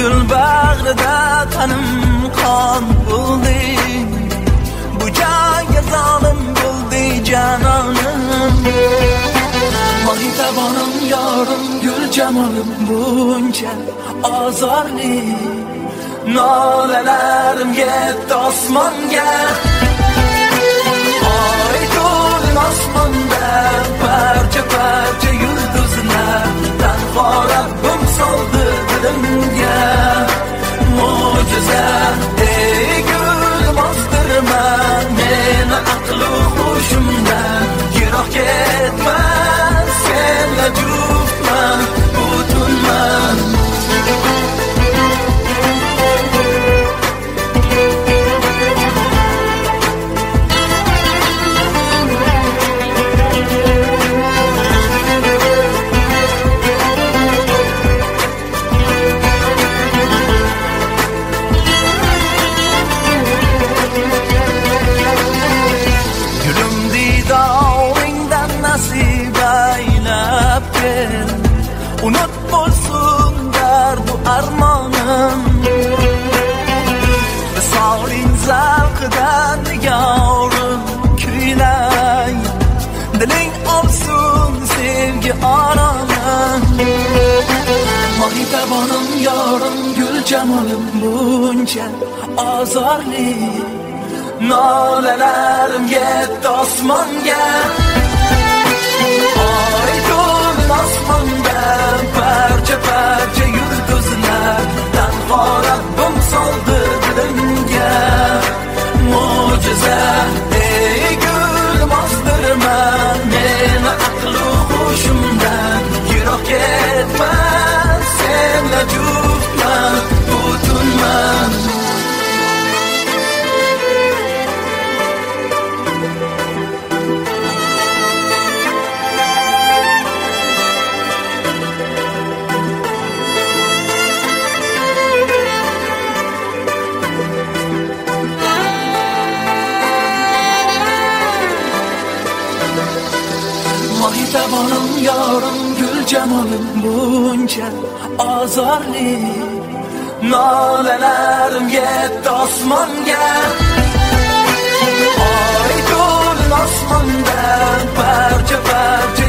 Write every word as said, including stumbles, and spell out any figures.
گۈل باغرىدا قانىم قان بولدى، بۇ جايغا زالىم بولدى جانانىم. ماھىتابانىم يارىم گۈل جامالىم بۇنچە ئازارلىق، نالىلەرىم يەتتى ئاسمانغا. ئاي تولۇن ئاسماندا پارچە-پارچە يۇلتۇزلار، تەنھا رەببىم سالدى دىلىمگە. مۆجىزە، ئەي گۈل باستۇرما مېنى ئەقلى ھوشۇمدىن، يىراق كەتمە، سەنلا جۈپمەن، پۈتۈنمەن. گۈلۈم دىدارىڭدىن ناسىپ ئەيلەپ كەل، ئۇنۇت بولسۇن دەردۇ ئارمانىم. ۋىسالىڭ زەۋقىدىن يارىم كۈيلەي، دىلىڭ ئالسۇن سۆيگۈ ئارامىم. ماھىتابانىم يارىم گۈل جامالىم بۇنچە ئازارلىق، نالىلەرىم يەتتى ئاسمانغا. ئاي تولۇن ئاسماندا پارچە-پارچە يۇلتۇزلار، تەنھا رەببىم سالدى دىلىمگە. مۆجىزە، ئەي گۈل باستۇرما مېنى ئەقلى ھوشۇمدىن، يىراق كەتمە، سەنلا جۈپمەن، پۈتۈنمەن. ماھىتابانىم يارىم گۈل جامالىم بۇنچە ئازارلىق، نالىلەرىم يەتتى ئاسمانغا. ئاي تولۇن ئاسماندا پارچە-پارچە